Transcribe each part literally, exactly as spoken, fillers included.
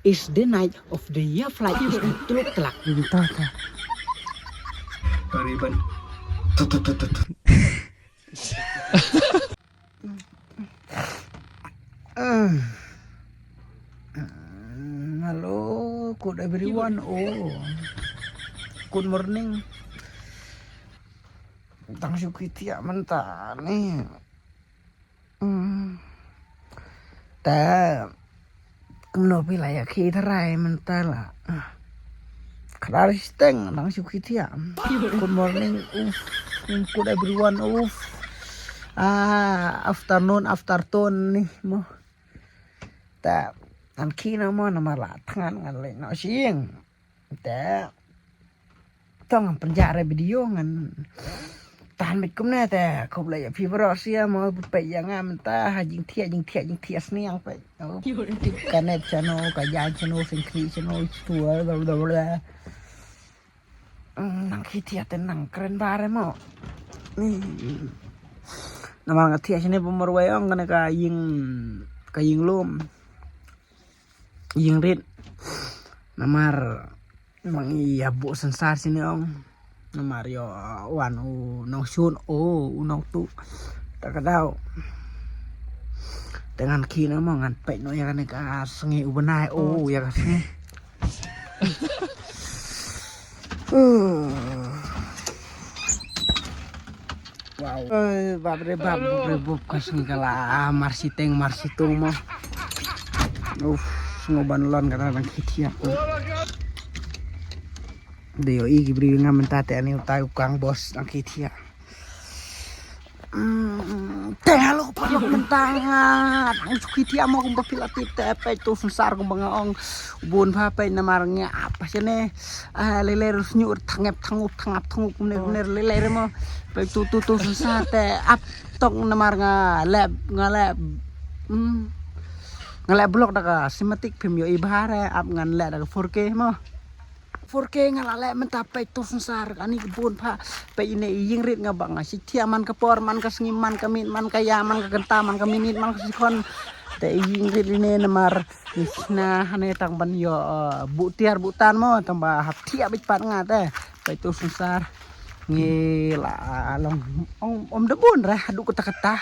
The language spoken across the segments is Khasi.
Is the night of the year flight is the tuluk telak. Entah, entah. Kariban. Tut, tut, tut, tut, tut. Ah. Hello, good everyone. Oh. Good morning. Tang shu khie thiah mynta ni. Hmm. Te kumno phi la ïa khie tharai mynta la. Khadar shiteng tang shu khie thiah. Good morning. Uf. Good everyone. Uf. Ah, afternoon, afternoon ni mo. Te ngan khie noh mo namar la thngan ngan leit noh sha ïing. Te to ngan pynjah re video ngan tan beit kumne te khublei ïa phi baroh sha mo peit ïa nga mynta ha jingthiah jingthiah jingthiah sniang peit. Oh, tip ka net channel ka jaiñ channel singkhri channel stua bla bla bla. Mm, nang khie thiah te nang kren ba re mo. Mm. Namar nga thiah shane ba marwei ong kane ka ïing ka ïing lum. Ïing rit. Namar mang ïa buh synsar shane ong. Namar ïoh wan u nongshun o u nongtuh. Ta ka daw. Te ngan khie noh mo ngan peit noh ïa kane ka sngi u bnai o ïa ka sngi. Wow. Eh, bap re bap, bap re bap ka sngi ka la mar shiteng mar shitung mo. Uf, sngew ban lon ka dang khie thiah. De ïohi ki briew nga mynta te ani utai u kang bos dang khie thiah. Mm, te halo paralok mynta nga dang shu khie thiah mo kumba phi la tip te peit tu synsar kumba nga ong bun pha peit namar nga ap shane. Ah, lei lei rus nyu thangep thangup thangap thangup kumne kumne lei lei re mo. Peit tu tu tu synsar te ap tong namar nga leh nga leh. Mm. Nga leh blok da ka cinematic phim ïohi bha re ap ngan leh da ka four K mo. Four K nga la leh mynta peit tu synsar ani ka bun pha peit ine i ïing rit nga ba nga shi thiah man ka por man ka sngi man ka min man ka ïa man ka kynta man ka minit man ka sekon. Te i ïing rit ine namar i sna hane tang ban ïoh, eh, buh tiar buh tan mo tang ba hap thiah beit pat nga te peit tu synsar. Ngi la long ong om da bun re haduh kata kata.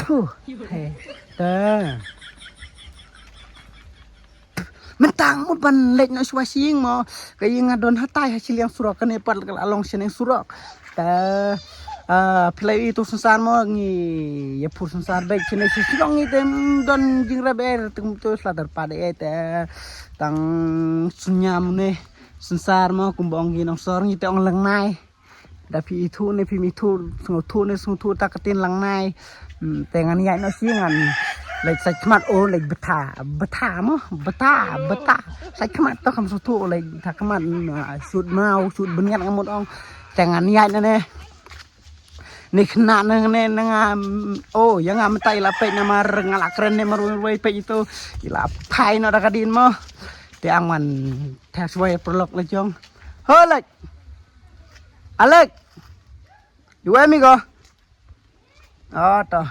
Puh. He. Te. Mynta nga mut ban leit noh shuwa sha ïing mo. Ka ïing nga don hatai ha shiliang surok kane pat ka la long shaneng surok. Te, ah, phi la ïohi tu synsar mo ngi ïa pur synsar beit shane sha Shillong ngi te, mm, don jingrep eh te kumto sla tyrpad eh te tang sunya mune synsar mo kumba ong ki nongsor ngi te ong lyngnai. Da phi ithuh ne phim ithuh, sngewthuh ne sngewthuh ta ka ktien lyngnai. Hmm, te ngan ïaid noh shi ngan leit sait khmat o leit btha, btha mo, btha, btha. Sait khmat to kham sngewthuh o leit btha khmat, hmm, ah, shut maw, shut bniat nga mut ong. Te ngan ïaid na ne. Ni khynnah na ne na nga, hmm, o ïa nga mynta i la peit namar nga la kren ne marwei peit ito. I la phai noh da ka dien mo. Te ang wan theh shuwa paralok la jong. Ho leit. Alek. Iwei mi ko? Oh, to.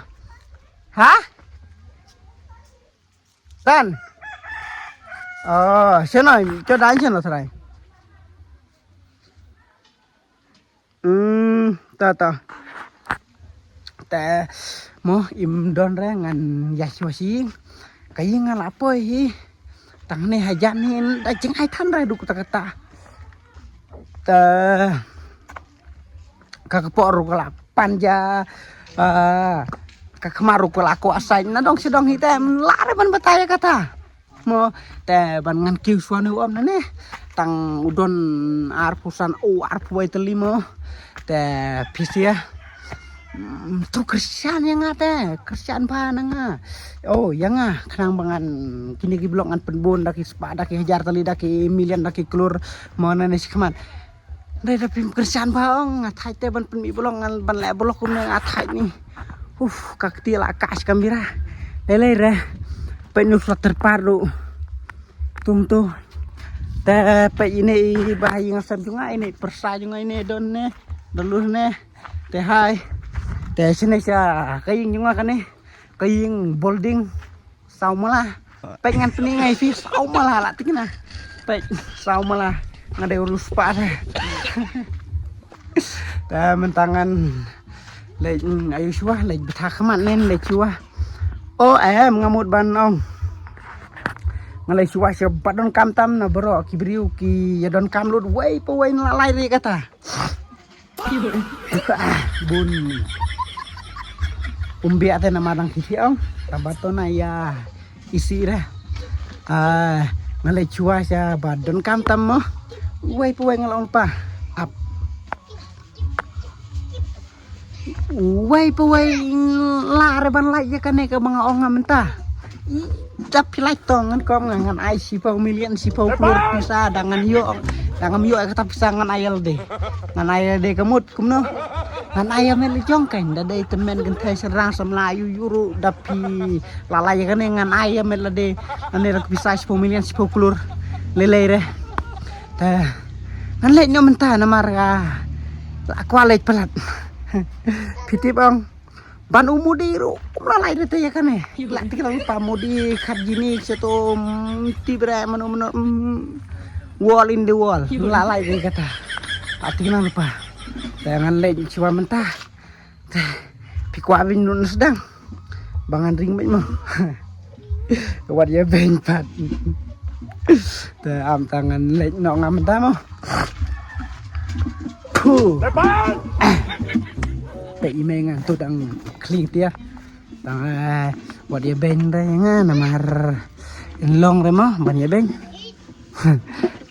Ha? Tan. Oh, shano, cho dan shano trai. Hmm, to, to. Te mo im don re ngan ïa shuwa shi. Ka ïing nga la poi hi. Tang ne hajan hin da jingai than re duk ta kata. Te ka kpoh ruh ka la pan ja, ah, ka khmat ruh ka la kwah sait na dong shi dong hi te la re ban batai kata. Mo te ban ngan kiew shuwa ne u om na ne tang u don arphew san o arphew wei tylli mo te phi sia. Mm, tu Christian ïa nga te, Christian ba na nga. Oh, ïa nga khnang ba ngan kine ki blok ngan pynbun da ki spah da ki hajar tylli da ki million da ki klur mo na ne shi khmat. Dei da phim Christian ba ong nga thait te ban pynmih blok ngan ban leh blok kumne nga thait ni. Uf, ka kti la ka shi kamera. Dei lei re. Peit nu sla terpar du. Tung tu. Te peit ine i ba ïing sem jong nga ine pyrsa jong nga ine don ne. Don lus ne. Te hai. Te shine sha ka ïing jong nga kane. Ka ïing building. Saw mala. Pek ngan peni ngai phi saw mala la tikna. Pek saw mala nga dei ulu spa te. Ta mentangan lej ayu shwa lej betha khmat nen lej shwa. O em nga mut ban ong. Nga lej shwa sha ba don kam tam na bro ki briew ki ya don kam lut wei pa wei na lai ri kata. Bun. Umbiak te na madang kiti ong. Tabato na ya isi re. Ah, nga lej shwa sha ba don kam tam mo. Wei pa wei nga la ong pa. Ap. Wei pa wei la re ban laj ya kane ka ba nga ong nga mynta. Da phi laj tong ngan kom nga ngan ai shiphew million shiphew klur pisa da ngan ïoh da ngam ïoh kata pisa ngan ai lade. Ngan ai lade ka mut kumno. Ngan ai met la jong kan da dei temen kan thai serang samla yu yuru da phi la laj ya kane ngan ai met lade. Ngan ai pisa shiphew million shiphew klur. Lelei re. Ta ngan leit noh mynta namar ka la kwah leit palat. Phi tip ong ban u mudi ruh kum la lai te ya kane. La tik la pa mudi khat jini seto tip re mano mano wall in the wall la lai te kata. La tik la pa. Ta ngan leit chwa mynta. Phi kwah beiñ nun sdang ba ngan ring beiñ mo. Wat ïa beiñ pat. Te am ta ngan leit noh ngam da mo. Phu. Pe i mei ngan tu dang kling tiar. Tang wat ïa beiñ re nga namar in long re mo ban ïa beiñ.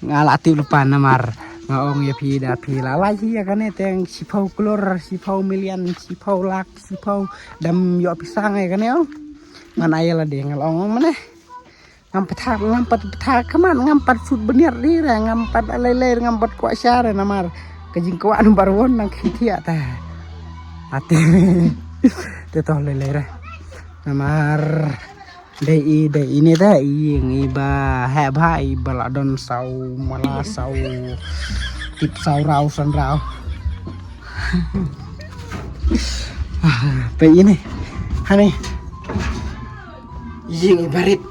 Nga la tip lypa namar nga ong ïa phi da phi la lai hi ïa kane teng shiphew klur shiphew million shiphew lak shiphew dam ïoh pisa nga ïa kane ong. Ngan ai lade nga la ong mane ngam pat ngam pat pat khmat ngam pat sut bniat ri re ngam pat lei lei ngam pat kwah sha re namar ka jingkwah number one nang khiti ata. Ati te to lei lei re namar Dei i dei i ne da i ngi ba ha ba i ba la don saw mala saw tip saw raw san raw. Pe i ne hane i ngi barit.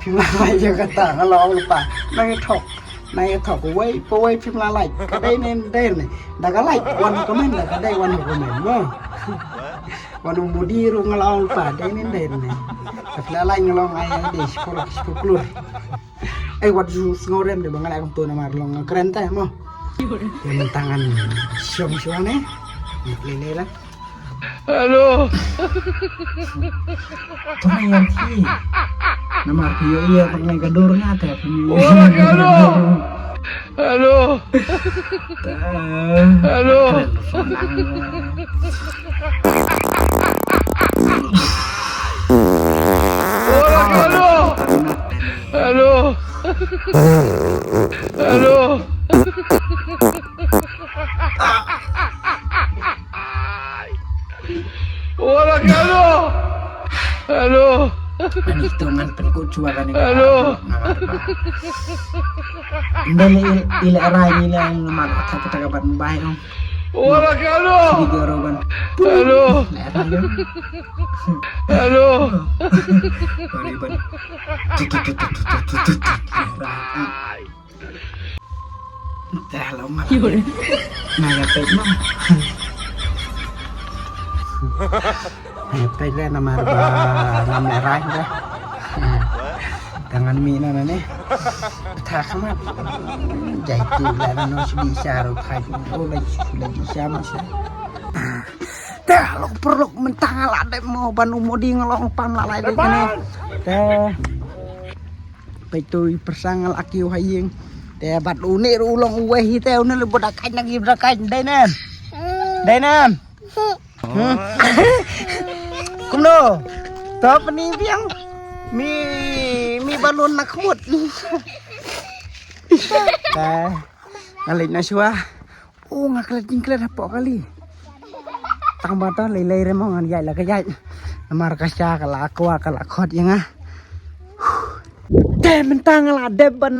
Phi ma ba ya kata nga la ong pa na ngi thok na ngi thok wei pa wei phi ma la like ka dei ne dei ne da ka like wan comment da ka dei wan comment mo. Wan u mudi ru nga la ong pa dei nin dei nin. Ka pla lai nga long ai ai dei shkor shkor klur. Ai wat ju sngoh rem de ba nga la ong to namar long nga kren te mo. Nin tangan shong shong ne. Nik le le la. Hello. To ai yang ki. Namar ki yo iya tang ka dur nga te. Ora ka lo. Hello. Hello. Hello. Hello. Hello. Wala ka ano? Ano? Ani ito ngan pengkut chua kan ito. Ano? Ndali ila arai ni la mat attack kita kabat mbai ong. Wala ka ano? Sige oro ban. Ano? Ano? Sorry ban. Tut tut tut tut tut tut. Dah lama. Yun. Naya pek mo. Naya pek le namar ba ngam le rai da. Tangan mi na ne. Tha khmat. Jai tu la no sidi sha ro khai. O la la di sha ma sha. Dah lo perlok mentang la dep mo ban umodi ngelong pam la lai de kene. Dah. Peit to i persang la kiew ha ïing. Te bad une ruh u long uwei hi te une le bud akaid na ki bud akaid dei nem. Dei nem. Hmm. Kumno? To peni biang. Mi mi balon na khmut. Te nga leit na shuwa. Oh, nga klet jingklet hapoh kali. Tang ba to lei lei re mo ngan ïaid la ka ïaid. Namar ka sha ka la kwah ka la khot ïa nga. Te mynta nga la dep ban.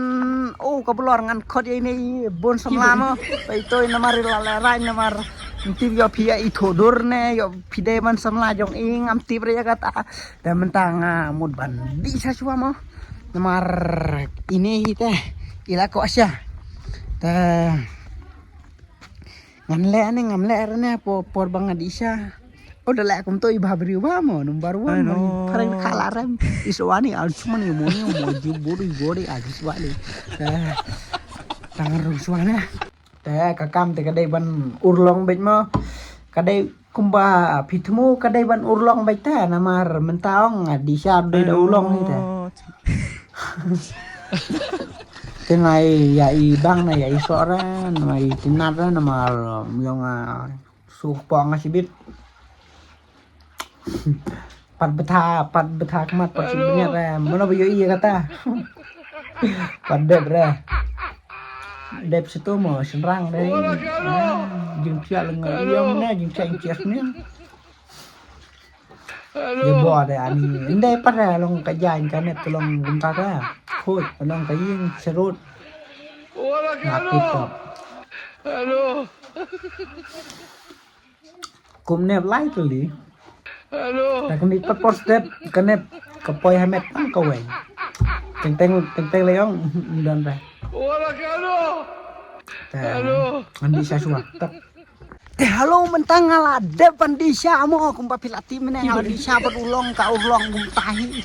Oh, ka blor ngan khot ïa ine i bun samla mo. Peit to namar i la lehrain namar. Tip ïoh phi ïa i thoh dur ne ïoh phi dei ban samla jong i, ngam tip re ïa kata. Te mynta nga mut ban dih sha shuwa mo. Namar ine hi te i la koh sha. Te ngan leh ne ngam leh re ne por, por ba nga dih sha. O da leh kumto i bha briew ba mo number one mo, i phareng khala rem. I shuwa ni al chuma ni mo ni mo ji buri buri a ji shuwa ni. Te tang rung shuwa ne. Te ka kam te ka dei ban urlong beit mo. Ka dei kumba phi thmu ka dei ban urlong beit te, namar mynta ong nga dih sha dei da urlong hi te. Te nga ïa i bang na ïa i soh re, namar i tynnat re, namar ym ïoh nga shu pong nga shibit. Pat btha, pat btha khmat, pat shu bniat re. Mano ba ïohi ïa kata. Pat dep re. Dep situ mo shynrang re. Ah, jingphiah lyngngoh ïong ne, jingphiah jingphiah ne. Ïa bo de ani. Ynde pat re long ka jaiñ ka net ka long kumta ka. Khoi ka long ka ïing sharud. Nga tip top. Kumne lai tylli. Ta kani pat por step, kane ka poi ha met tang kawei. Teng teng, teng teng le ong, don re. Ta, ngan dih sha shuwa. Ta. Te hello, mynta nga la dep ban dih sha mo, kumba phi la tip mynne nga la dih sha bad u long, ka u long kumta hi.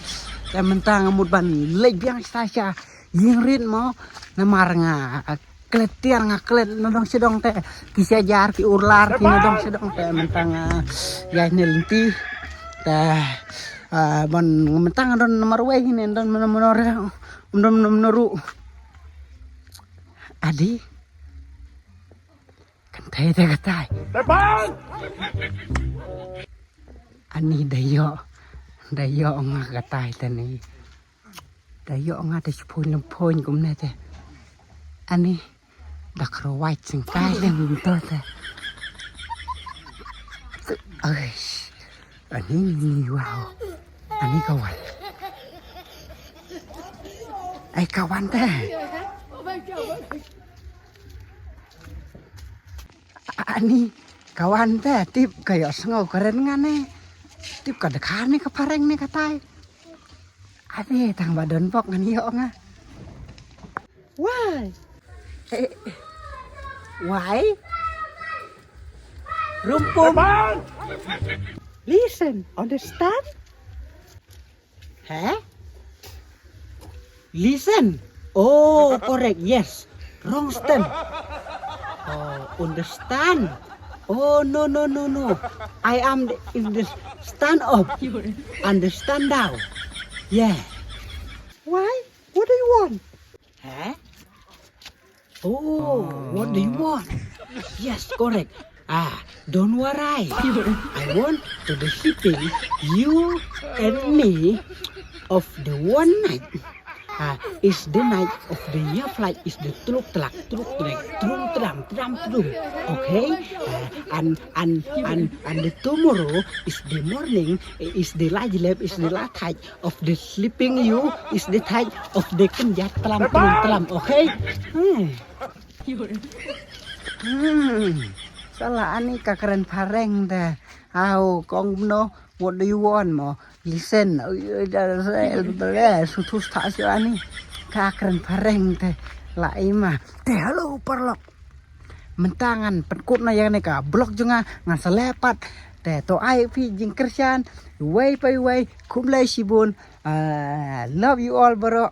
Te mynta nga mut ban leit biang sha sha ïing rit mo, namar nga klet tiar, nga klet na dong sha dong te, ki sha jar, ki urlar, ki na dong sha dong te, mynta nga ïa ne lynti te, ah, ban mynta nga don namar wei hi ne don mano mano re, don mano mano ruh. Adi. Kan thei te ka tai. Ani da ïoh, da ïoh nga ka tai te ni. Da ïoh nga te shiphuin lem phuin kumne te. Ani da kro wai sing kai lem to te. Ai, ani ni wow. Ani ka wan. Ai ka wan te. Ani ka wan te, tip ka ïoh sngew kren nga ne. Tip ka dkhar ne ka phareng ne ka tai. Ade tang ba don bok ngan ïoh nga. Why? Eh, why? Rumpum. Listen, understand? Hä? Listen. Oh, correct. Yes. Wrong stand. Oh, understand. Oh, no, no, no, no. I am the, in the stand up. Understand now. Yeah. Why? What do you want? Hä? Oh, what do you want? Yes, correct. Ah, don't worry. I want to the sleeping, you and me of the one night. Ah, is the night of the year flight is the truk tlak, truk tlak, trum tram, tram trum. Okay? Ah, and, and, and, and the tomorrow is the morning, is the lajlep, is the lathaj of the sleeping you is the type of the kynjat tlam tlam tlam, okay? Hmm. Hmm. Sala ani ka kren phareng te. Au kong no, what do you want mo? Listen. Sutus ta sio ani. Ka kren phareng te. La ima. Te hello parlok. Mynta ngan pynkut na ïa kane ka blog jong nga, ngan sa leh pat. Te to ai phi jingkyrshan iwei pa iwei, khublei shibun. Ah, love you all bro.